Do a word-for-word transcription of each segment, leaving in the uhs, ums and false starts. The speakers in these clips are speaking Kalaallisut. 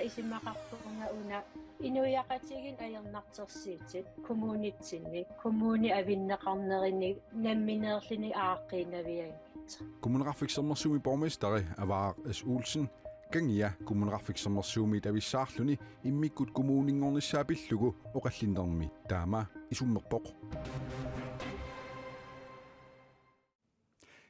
Isumaqarpunga una inuiaqatigiinni ajornartorsiutit kommunitsinni kommuni avinneqarnerini nammineerluni aaqqiinnavianngitsut. Kommuneqarfik Sermersuumi borgmesteri Avaaraq S. Olsen Kangia Kommuneqarfik Sermersuumiit avissaarluni immikkut kommuninngornissaa pillugu oqallinnermi taama isummerpoq.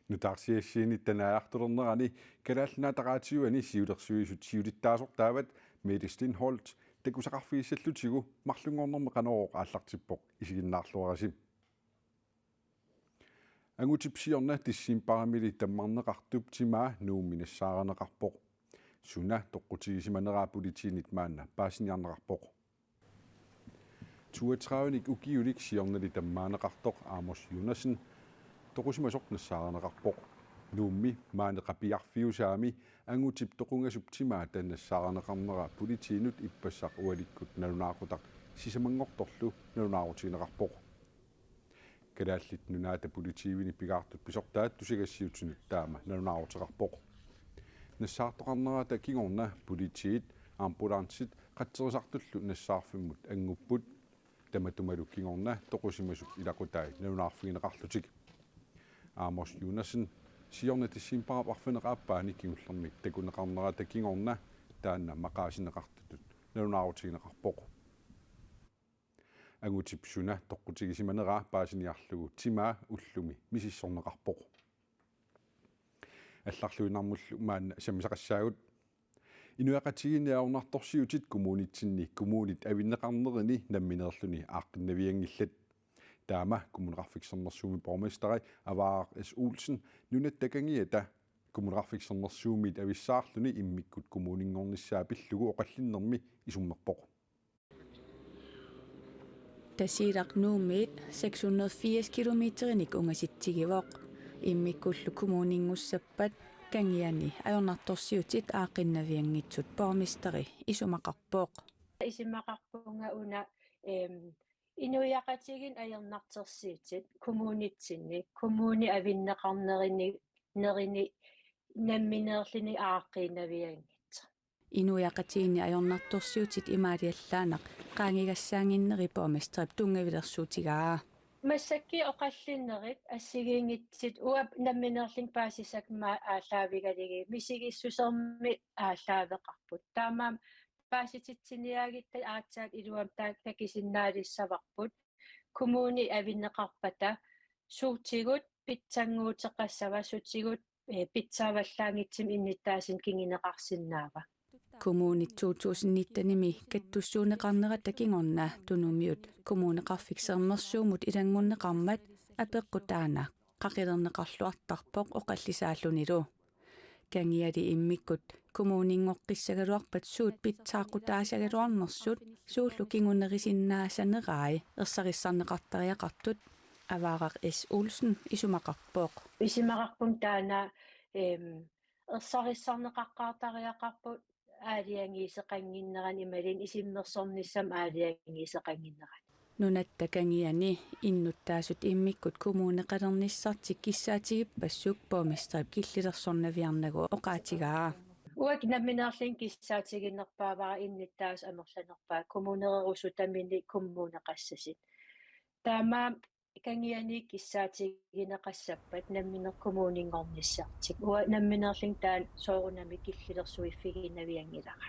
Nutaarsiassiinnittanaajartulernerani Kalaallit Nunaata Radioani siulersuisut siulittaasortaavat Mette Stenholt takusaqarfigissallutigu marlunngornermi Qanorooq aallartippoq, isiginnaarluarisi. Angutip siorna decembarimili tammarneqartup timaa Nuummi nassaarineqarpoq. Suna toqqutigisimaneraa politiinit maanna paasiniarneqarpoq. Toogtredivenik ukiulik siornali tammaaneqartoq Amos Jonassen toqusimasoq nassaarineqarpoq. Nuummi maani Qapiarfiusaami angutip toqungasup timaata nassaarineqarnera politiinut ippassaq ualikkut nalunaaqutaq sisamanngortorlu nalunaarutigineqarpoq. Kalaallit Nunaata politiivini pigaartut pisortaat tusagassiutinut taama nalunaaruteqarpoq. Nassaartoqarnerata kingorna politiit ambulancit qatserisartullu nassaarfimmut angupput, tamatumalu kingorna toqusimasut ilaqutai nalunaarfigineqarlutik. Amos Jonassen siorna decembarip arfineq-aappaani kingullermik takuneqarnerata kingorna taanna maqaasineqartutut nalunaarutigineqarpoq. Angutip suna toqqutigisimaneraa paasiniarlugu timaa ullumi misissorneqarpoq. Allarluinnarmullu maanna sammisaqassaagut. Inuiaqatigiinni ajornartorsiutit kommunitsinni kommunit avinneqarnerini nammineerluni aaqqinnavianngillat. Taama Kommuneqarfik Sermersuumi borgmesteri Avaaraq S. Olsen Nunatta Kangiata Kommuneqarfik Sermersuumiit avissaarluni immikkut kommuninngornissaa pillugu oqallinnermi isummerpoq. Tasiilaq Nuummiit seks hundrede firs kilometerinik ungasitsigivoq. Immikkullu kommuninngussappata Kangiani ajornartorsiutit aaqqinnavianngitsut borgmesteri isumaqarpoq. Isumaqarpunga una, em, inuiaqatigiinni ajornartorsiutit kommunitsinni kommuni avinneqarnerini, nerini nammineerluni aaqqiinnavianngitsut. Inuiaqatigiinni ajornartorsiutit imaaliallaannaq qaangigassaannginneri borgmesterip tunngavilersuutigaa. Massakkut oqallinnerit assigiinngitsut uanga nammineerlunga paasisakka aallaavigalugit misigissusermik aallaaveqarput. Taamaammat paasititsiniaagitta aatsaat iluamik ta-, takusinnaalissavarput. Kommuni avinneqarpata sutigut pitsannguuteqassava, sutigut, eh, pitsaavallaanngitsumik innuttaasunik kinguneqarsinnaava. Kommunit to tusind nittenimi kattussuunneqarnerata kingorna Tunumiut Kommuneqarfik Sermersuumut ilanngunneqarmat apeqqut taanna qaqilerneqarluartarpoq oqallisaallunilu. Kangiali immikkut kommuninngortissagaluarpat suut pitsaaqutaasagaluarnersut suullu kingunerisinnaasanerai ersarissarneqartariaqartut Avaaraq S. Olsen isumaqarpoq. Isumaqarpunga taanna, em, ersarissarneqaqqaartariaqarput aalajangiisoqannginnerani imaluunniit isummersornissamut aalajangiisoqannginnerani. Nunatta Kangiani innuttaasut immikkut kommuneqalernissartik kissaatigippassuit borgmesterip killilersornaviarnagu oqaatigaa. Uanga nammineerlunga kissaatiginerpaavara innuttaasut amerlanerpaat kommunererusutamini kommuneqassasut. Taamaammat Kangiani kissaatigineqassappat nammineq kommuninngornissartik. Uanga nammineerlunga taanna soorunami killilersuiffiginavianngilara.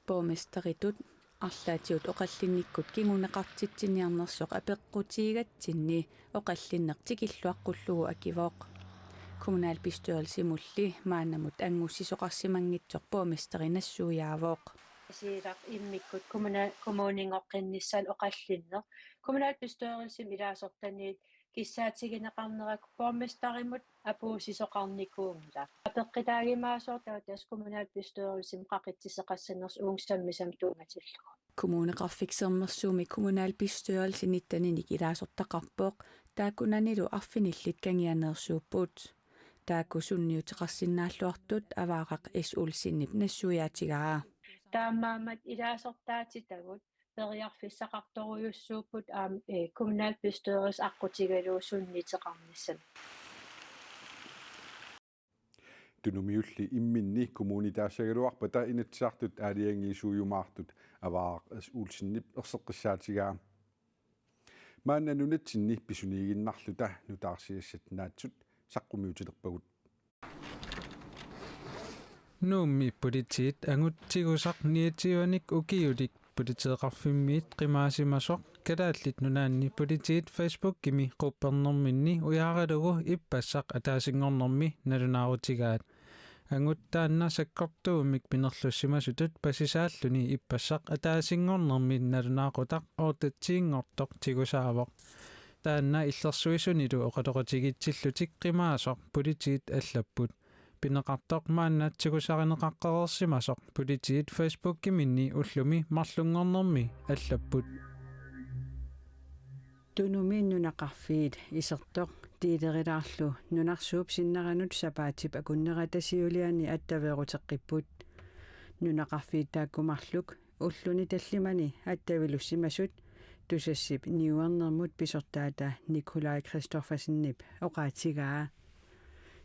Borgmesteritut arlaatigut oqallinnikkut kinguneqartitsiniarnersoq apeqqutigigatsinni oqallinneq tikilluaqqullugu akivoq. Kommunalbestyrelsimulli maannamut angussisoqarsimanngitsoq borgmesteri nassuiaavoq. Tasiilaq immikkut kommuna-, kommuninngortinnissaanut oqallinneq. Kommunalbestyrelsimi ilaasortaniit kissaatigineqarnera borgmesterimut apuussisoqarnikuunngilaq. Apeqqutaagimaasoq taava tassa kommunalbestyrelsimi qaqitsisoqassanersoq uunga sammisamut tunngatillugu. Kommuneqarfik Sermersuumi kommunalbestyrelse nitteninik ilaasortaqarpoq, taakkunanilu arfinillit kangianeersuupput. Taakku sunniuteqarsinnaalluartut Avaaraq S. Olsenip nassuiaatigaa. Taamaammat ilaasortaatitagut periarfissaqartorujussuupput aamma, eh, kommunalbestyrelse aqqutigalugu sunniuteqarnissamut. Tunumiulli imminni kommunitaassagaluarpata Inatsisartut aalajangiisuujumaartut Avaaq S. Olsenip erseqqissaatigaa. Maanna nunatsinni pisuniiginnarluta nutaarsiassat naatsut saqqummiutilerpagut. Nuummi politiit angut tigusaq niogtyvenik ukiulik politeeqarfimmiit qimaasimasoq Kalaallit Nunaanni politiit Facebookimi quppernerminni ujaaralugu ippassaq ataasinngornermi nalunaarutigaat. Angut taanna sakkortuumik pinerlussimasutut pasisaalluni ippassaq ataasinngornermi nalunaaqutaq otte tiinngortoq tigusaavoq. Taanna illersuisunilu oqaloqatigiitsillutik qimaasoq politiit allapput. Pineqartoq maanna tigusarineqaqqereersimasoq politiit Facebookiminni ullumi marlunngornermi allapput. Tunumi nunaqarfiit isertoq Diilerilaarlu nunarsuup sinneranut sapaatip akunnerata siuliani attaveeruteqqipput. Nunaqarfiit taakku marluk ulluni tallimani attavilussimasut Tusassip niuernermut pisortaata Nikolaj Kristoffersenip oqaatigaa.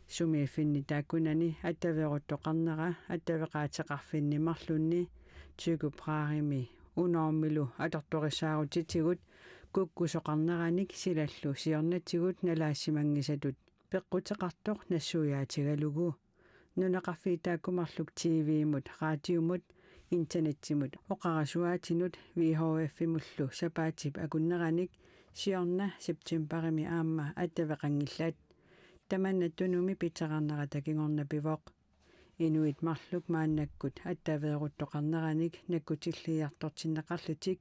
Sumiiffinni taakkunani attaveeruttoqarnera attaveqaateqarfinni marlunni Tycho Brahemi unoormilu atortorissaarutitigut kukkusoqarneranik silallu siornatigut nalaassimanngisatut peqquteqartoq nassuiaatigalugu. Nunaqarfiit taakku marluk T V-mut, radiomut, internettimut, oqarasuaatinut V H F-imullu sapaatip akunneranik siorna septembarimi aamma attaveqanngillat. Tamanna Tunumi pitsaqarnerata kingorna pivoq. Inuit marluk maannakkut attaveeruttoqarneranik nakkutilliiartortinneqarlutik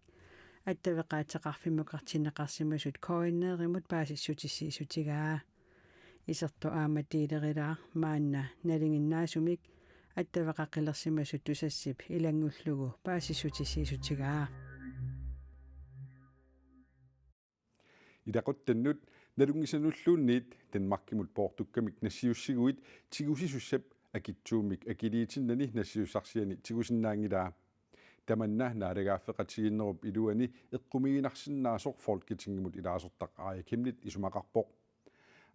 attaveqaateqarfimmukartinneqarsimasut K N R-imut paasissutissiissutigaa. Isertoq aamma Diilerilaaq maanna nalinginnaasumik attaveqaqqilersimasut Tusassip ilanngullugu paasissutissiissutigaa. Ilaquttannut nalunngisanulluunniit Danmarkimut poortukkamik nassiussiguit tigusisussap akitsuummik akiliitinnani nassiussarsiani tigusinnaanngilaa. Tamanna naalagaaffeqatigiinnerup iluani eqqumiiginarsinnaasoq Folketingimut ilaasortaq Aaja Chemnitz isumaqarpoq.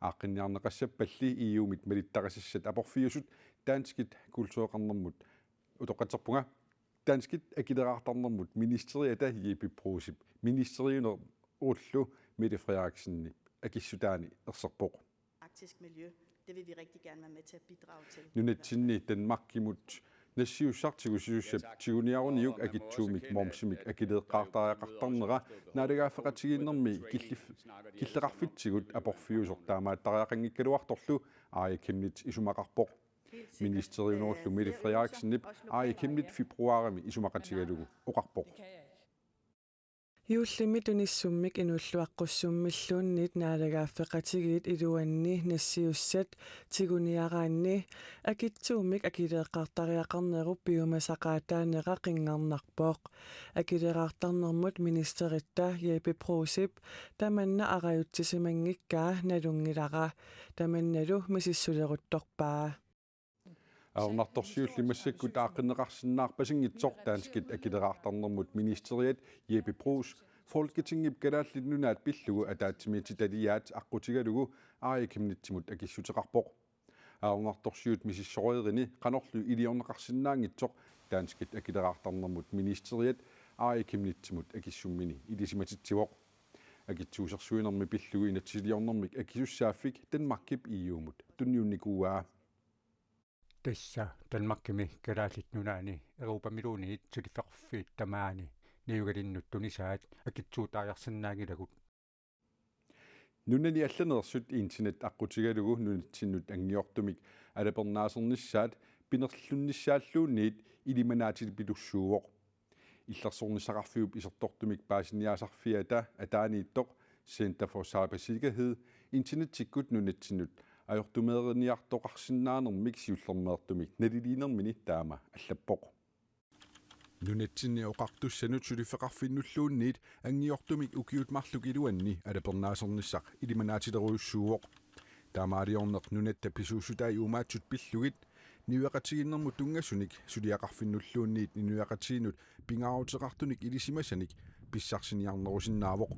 Aaqqinniarneqassappalli E U-mit malittarisassat aporfiusut danskit kultureqarnermut utoqqatserpunga. Danskit akileraartarnermut ministeriata Jeppe Bruusip ministeriunerullu Mette Frederiksenip akissutaani erserpoq. Arktisk miljø, det vil vi rigtig gerne være med til at bidrage til. Nunatsinni Danmarkimut nassiussaq tigusisussap tiguniaruniuk akitsuummik momsimik akileeqqaartariaqartarnera naalagaaffeqatigiinnermi killif-, killeqarfitsigut aporfiusoq taamaattariaqanngikkaluartorlu Aaja Chemnitz isumaqarpoq. Ministeriunerullu Mette Frederiksenip Aaja Chemnitz februarimi isumaqatigalugu oqarpoq. Juullimi tunissummik inuulluaqqussummilluunniit naalagaaffeqatigiit iluanni nassiussat tiguniaraanni akitsuummik akileeqqaartariaqarnerup piumasaqaataanera qinngarnarpoq. Akileraartarnermut ministeritta Jeppe Bruusip tamanna arajutsisimanngikkaa nalunngilara. Tamannalu misissuleruttorpaa. Ajornartorsiulli massakkut aaqqinneqarsinnaarpasinngitsoq danskit akileraartarnermut ministeriat Jeppe Bruus Folketingip Kalaallit Nunaat pillugu ataatsimiititaliaat aqqutigalugu Aaja Chemnitzimut akissuteqarpoq. Ajornartorsiut misissoreerini qanorlu iliorneqarsinnaanngitsoq danskit akileraartarnermut ministeriat Aaja Chemnitzimut akissummini ilisimatitsivoq. Akitsuusersuinermi pillugu inatsisiliornermik akisussaaffik Danmarkip E U-mut tunniunnikuuaa. Tassa Danmarkimi Kalaallit Nunaanni Europamiluunniit suliffeqarfiit tamaani niugalinnut tunisaat akitsuutariarsinnaanngilagut. Nunani allaneersut internet aqqutigalugu nunatsinnut anngiortumik alapernaasernissaat pinerlunnissaalluunniit ilimanaatilpilussuuvoq. Illersornissaqarfiup isertortumik paasiniaasarfiata ataaniittoq Center for Cybersikkerhed internettikkut nunatsinnut ajortumeeriniartoqarsinnaanermik siullermeertumik naliliinermini taama allappoq. Nunatsinni oqartussanut suliffeqarfinnulluunniit anngiortumik ukiut marluk iluanni alapernaasernissaq ilimanaatilerujussuuvoq. Taamaaliorneq nunatta pisuussutai uumaatsut pillugit niueqatigiinnermut tunngasunik suliaqarfinnulluunniit inuiaqatigiinnut pingaaruteqartunik ilisimasanik pissarsiniarnerusinnaavoq.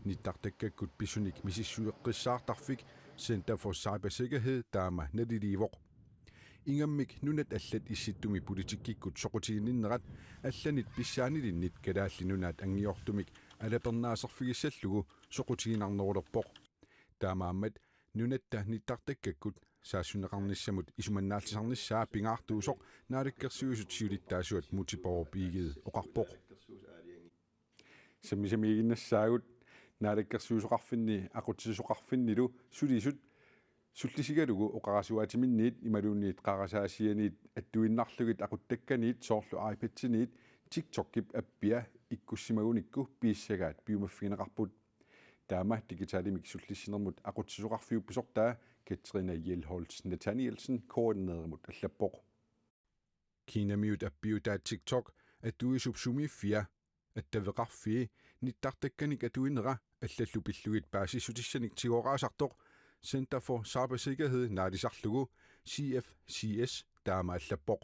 Nittartakkakkut pisunik misissueqqissaartarfik Center for Cybersikkerhed taama naliliivoq. ingammik nunat allat Issittumi politikkikkut soqutiginninnerat allanit pissaanilinnit Kalaallit Nunaat anngiortumik alapernaaserfigissallugu soqutiginarnerulerpoq. Taamaammat nunatta nittartakkakkut saassunneqarnissamut isumannaallisarnissaa pingaartuusoq Naalakkersuisut siulittaasuat Múte Bourup Egede oqarpoq. Sammisamiiginnassaagut Naalakkersuisoqarfinni aqutsisoqarfinnilu sulisut sullisigalugu oqarasuaatiminniit imaluunniit qarasaasianiit attuinnarlugit aquttakkaniit soorlu iPadsiniit TikTokip appia ikkussimagunikku piissagaat piumaffigineqarput. Taama digitalimik sullissinermut aqutsisoqarfiup pisortaa Katrine Hjelholt Nathanielsen K N R-imut allappoq. Kinamiut appiutaa TikTok atuisup sumiiffia attaveqarfii nittartakkanik atuinera allallu pillugit paasissutissanik tigooraasartoq Center for Cybersikkerhed naalisarlugu C F C S taama allappoq.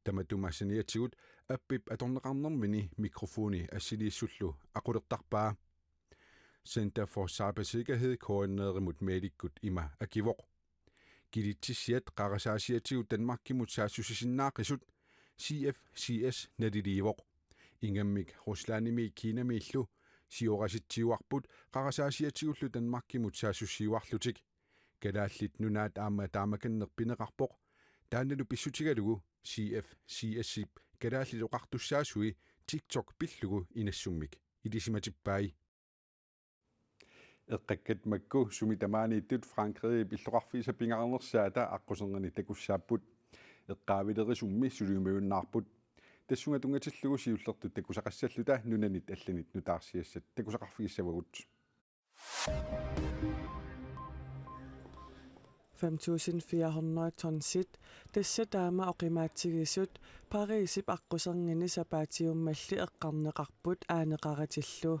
Tamatuma saniatigut appip atorneqarnermini mikrofoni assiliissullu aqulertarpaa. Center for Cybersikkerhed K N R-imut mailikkut ima akivoq: Kilitsissiat qarasaasiatigut Danmarkimut saassussisinnaaqisut C F C S naliliivoq. Ingammik Ruslandimi Kinamiillu siorasitsiuarput qarasaasiatigullu Danmarkimut saassussiuarlutik. Kalaallit Nunaat aamma taamakanneq pineqarpoq. Taannalu pissutigalugu C F C S-ip Kalaallit Oqartussaasui TikTok pillugu inassummik ilisimatippai. Eqqakkat makku sumi tamaaniittut Frankrigip illoqarfiisa pingaarnersaata aqquserngani takussaapput. Eqqaavilerisummi suliumajunnaarput. Tassunga tunngatillugu siullertut takusaqassalluta nunanit allanit nutaarsiassat takusaqarfigissavagut. Fem tusind fire hundrede tonsit, tassa taama oqimaatsigisut, Parisip aqquserngani sapaatiummalli eqqarneqarput aaneqaratillu.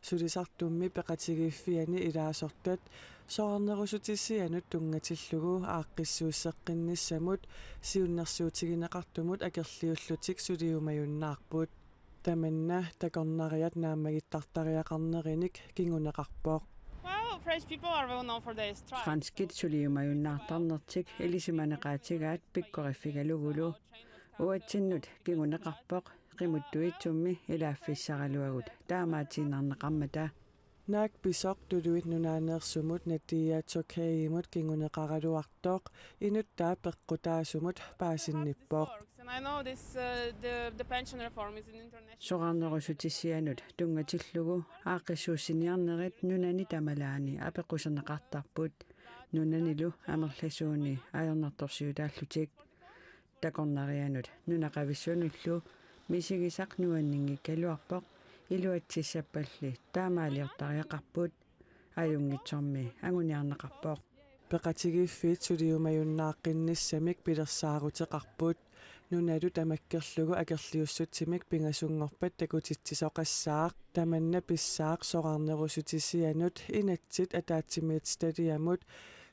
Sulisartummi peqatigiiffiani ilaasortat soraarnerusutisianut tunngatillugu aaqqissuusseqqinnissamut siunnersuutigineqartumut akerliullutik suliumajunnaarput. Tamanna takornariat naammagittartariaqarnerinik kinguneqarpoq. Well, French people are well known for their stripes. Franskit suliumajunnaartarnertik ilisimaneqaatigaat pikkoriffigalugulu. Uatsinnut kinguneqarpoq qimuttuitsummi ilaaffissaraluagut taamaatiinnarneqarmata. Naak pisoq Tuluit Nunaaneersumut Nadia Tokayimut kinguneqaraluartoq inuttaa peqqutaasumut paasinnippoq. And I know this, uh, the, the pension reform is an international. Soraarnerusutisianut tunngatillugu aaqqissuussiniarnerit nunani tamalaani apeqquserneqartarput. Nunanilu amerlasuuni ajornartorsiutaallutik. Takornarianut nunaqavissunullu misigisaq nuanninngikkaluarpoq, iluatsissappalli taamaaliortariaqarput, ajunngitsormi anguniarneqarpoq. Peqatigiiffiit suliumajunnaaqqinnissamik pilersaaruteqarput. Nunalu tamakkerlugu akerliussutsimik pingasunngorpat takutitsisoqassaaq. Tamanna pissaaq soraarnerusutisianut inatsit ataatsimiititaliamut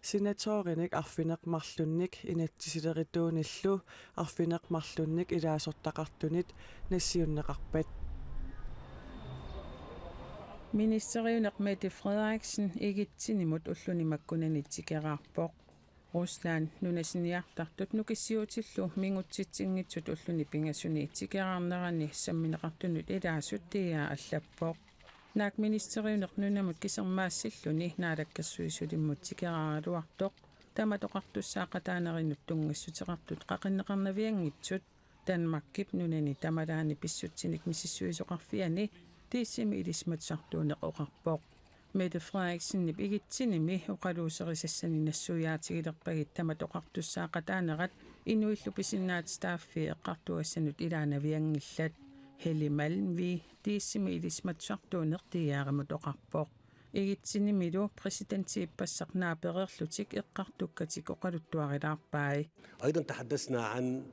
senatorinik arfineq-marlunnik inatsisilerituunillu arfineq-marlunnik ilaasortaqartunit nassiunneqarpat. Ministeriuneq Mette Frederiksen Egyptenimut ulluni makkunani tikeraarpoq. Rusland nunasiniartartut nukissiuutillu mingutsitsinngitsut ulluni pingasuni tikeraarnerani sammineqartunut ilaasut D R allappoq. Naak ministeriuneq nunamut kisermaassilluni naalakkersuisulimmut tikeraaraluartoq tamatoqartussaaqataanerinut tunngassuteqartut qaqinneqarnavianngitsut Danmarkip nunani tamalaani pissutsinik misissuisoqarfiani D C-mi ilisimatusartuuneq oqarpoq. Mette Frederiksenip Egyptenimi oqaluuserisassani nassuiaatigilerpagit tamatoqartussaaqataanerat inuillu pisinnaatitaaffii eqqartugassanut ilaanavianngillat. Helle Malmvig D C-mi ilisimatusartuuneq D R-imut oqarpoq. Egyptenimilu præsidentiippassaq naapereerlutik eqqartukkatik oqaluttuarilaarpai. أيضًا تحدثنا عن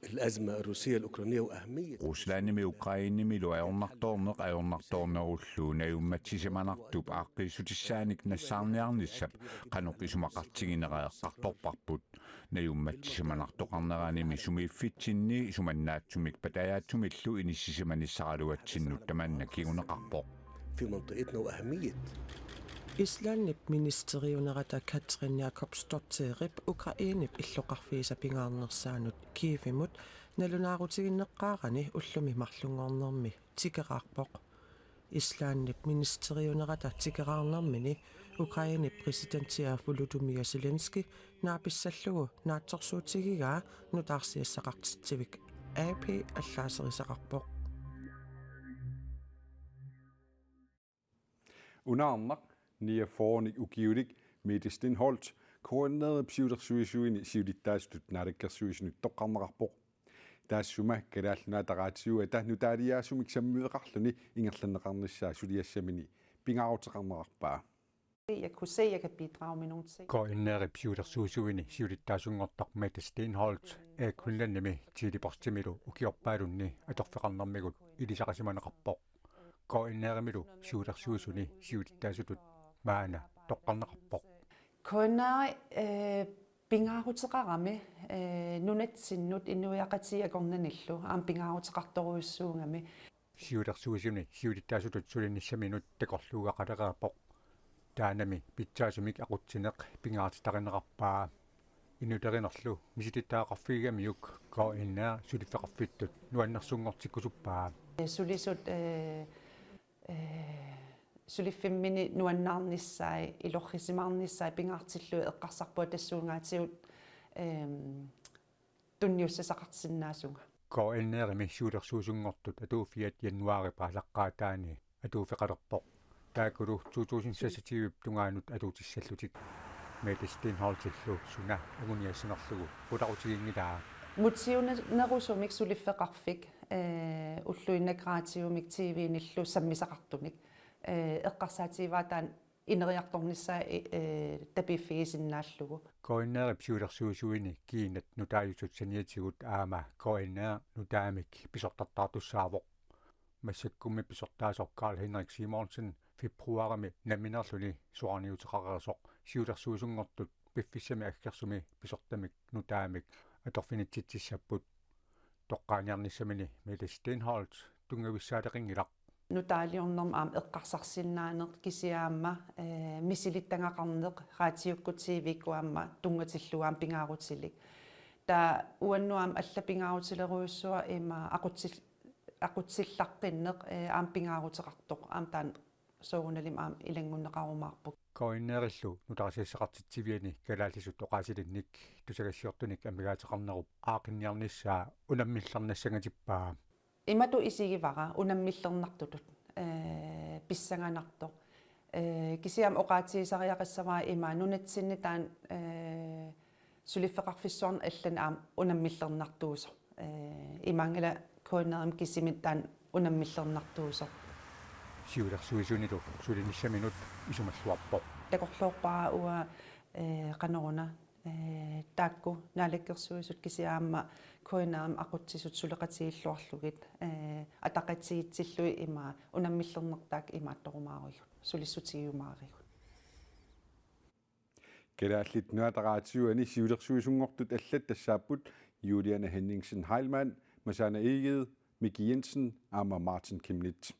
الأزمة الروسية الأوكرانية وأهمية Ruslandimi Ukrainemilu ajornartoorneq ajornartoornerullu najummatsisimanartup aaqqiissutissaanik nassaarniarnissap qanoq isumaqartiginera eqqartorparput. Najummatsisimanartoqarneranimi sumiiffitsinni isumannaatsumik patajaatsumillu inissisimanissaraluatsinnut tamanna kinguneqarpoq. في منطقتنا وأهمية Islandip ministeriunerata Katrín Jakobsdóttirip Ukrainep illoqarfiisa pingaarnersaanut Kyivimut nalunaarutigineqqaarani ullumi marlunngornermi tikeraarpoq. Islandip ministeriunerata tikeraarnermini Ukrainep præsidentia Volodymyr Zelensky naapissallugu naatsorsuutigigaa nutaarsiassaqartitsivik A P allaaserisaqarpoq. Unaarnaq niogfyrrenik ukiulik Mette Stenholt K N R-ip siulersuisuini siulittaasutut naalakkersuisunut toqqarneqarpoq. Taassuma Kalaallit Nunaata Radioata nutaaliaasumik sammiveqarluni ingerlanneqarnissaa suliassamini pingaaruteqarnerarpaa. Jeg kunne se, at jeg kan bidrage med nogle ting. K N R-ip siulersuisuini siulittaasunngortoq Mette Stenholt Air Greenlandimi Tele-Postimilu ukiorpaalunni atorfeqarnermigut ilisarisimaneqarpoq. K N R-imilu siulersuisuni siulittaasutut maanna toqqarneqarpoq. K N R øh, pingaaruteqarami øh, nunatsinnut inuiaqatigiit akornannillu aamma pingaaruteqartorujussuugami. Siulersuisuni siulittaasutut sulinissaminut takorluugaqalereerpoq. Taannami pitsaasumik aqutsineq pingaartitarineqarpaa. Inuterinerlu misilittagaqarfigigamiuk K N R suliffeqarfittut nuannersunngortikkusuppaa. Sulisut øh, øh, suliffimmini nuannaarnissaat, ilorrisimaarnissaat pingaartillugit eqqarsarpunga tassuungaatigut øh, tunniussisaqarsinnaasunga. K N R-imi siulersuisunngortut atuuffiat januaarip aalaqqaataani atuuffeqalerpoq. Taakkulu to tusind seksogtyve-p tungaanut atuutissallutik. Mette Stenholdillu suna anguniassinerlugu qularutiginngilaa. Motiviunerusumik suliffeqarfik øh, ulluinnarni radiumik T V-nillu sammisaqartumik øh, eqqarsaatigivaa taanna ineriartornissaa øh, tapiiffigisinnaallugu. K N R-ip siulersuisuini kiinat nutaajusut saniatigut aamma K N R nutaamik pisortartaartussaavoq. Massakkummi pisortaasoq Karl Henrik Simonsen februarimi nammineerluni soraarniuteqareersoq siulersuisunngortut piffissami aggersumi pisortamik nutaamik atorfinitsitsissapput. Toqqaaniarnissamini Mette Stenholt tunngavissaaleqinngilaq. Nutaaliornermi aamma eqqarsarsinnaaneq kisianni aamma øh, misilittagaqarneq radiukkut T V-kkut aamma tunngatillugu aamma pingaarutilik. Taava uannut aamma allat pingaarutilerujussuuaat ima aqutsil- aqutsillaqqinneq øh, aamma pingaaruteqartoq aamma taanna soorunalimi aamma ilanngunneqarumaarpoq. K N R-illu nutaarsiassaqartitsiviani kalaallisut oqaasilinnik tusagassiortunik amigaateqarnerup aaqqinniarnissaa unammillernassanngatippaa. Imatut isigivara unammillernartutut øh, pissanganartoq. Øh, kisianni oqaatigisariaqassavara ima nunatsinni taanna øh, suliffeqarfissuarnut allanut aamma unammillernartuusoq. Øh, imaanngilaq K N R-imi kisimik taanna unammillernartuusoq. Siulersuisunilu sulinissaminut isumalluarpoq. Takorloorpara uanga øh, qanoruna øh, taakku naalakkersuisut kisianni aamma K N R-imi aqutsisut suleqatigilluarlugit øh, ataqatigiissillugit ima unammillerneq taakku imaattorumaarigut sulissutigiumaarigut. Kalaallit Nunaata Radioani siulersuisunngortut allat tassaapput Juliane Henningsen Heilmann, Masana Egede, Miki Jensen aamma Martin Chemnitz.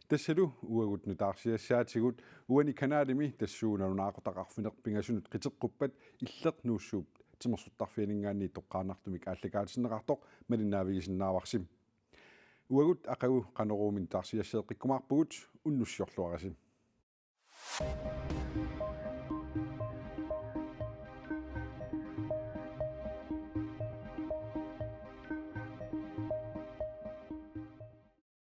Tassalu uagut nutaarsiassaatigut. Uani kanalimi tassuuna nalunaaqutaq arfineq-pingasunut qiteqquppat Illeq Nuussuup timersortarfianinngaanniit toqqaannartumik aallakaatinneqartoq malinnaavigisinnaavarsi. Uagut aqagu Qanoruumi nutaarsiasseeqqikkumaarpugut, unnussiorluarisi.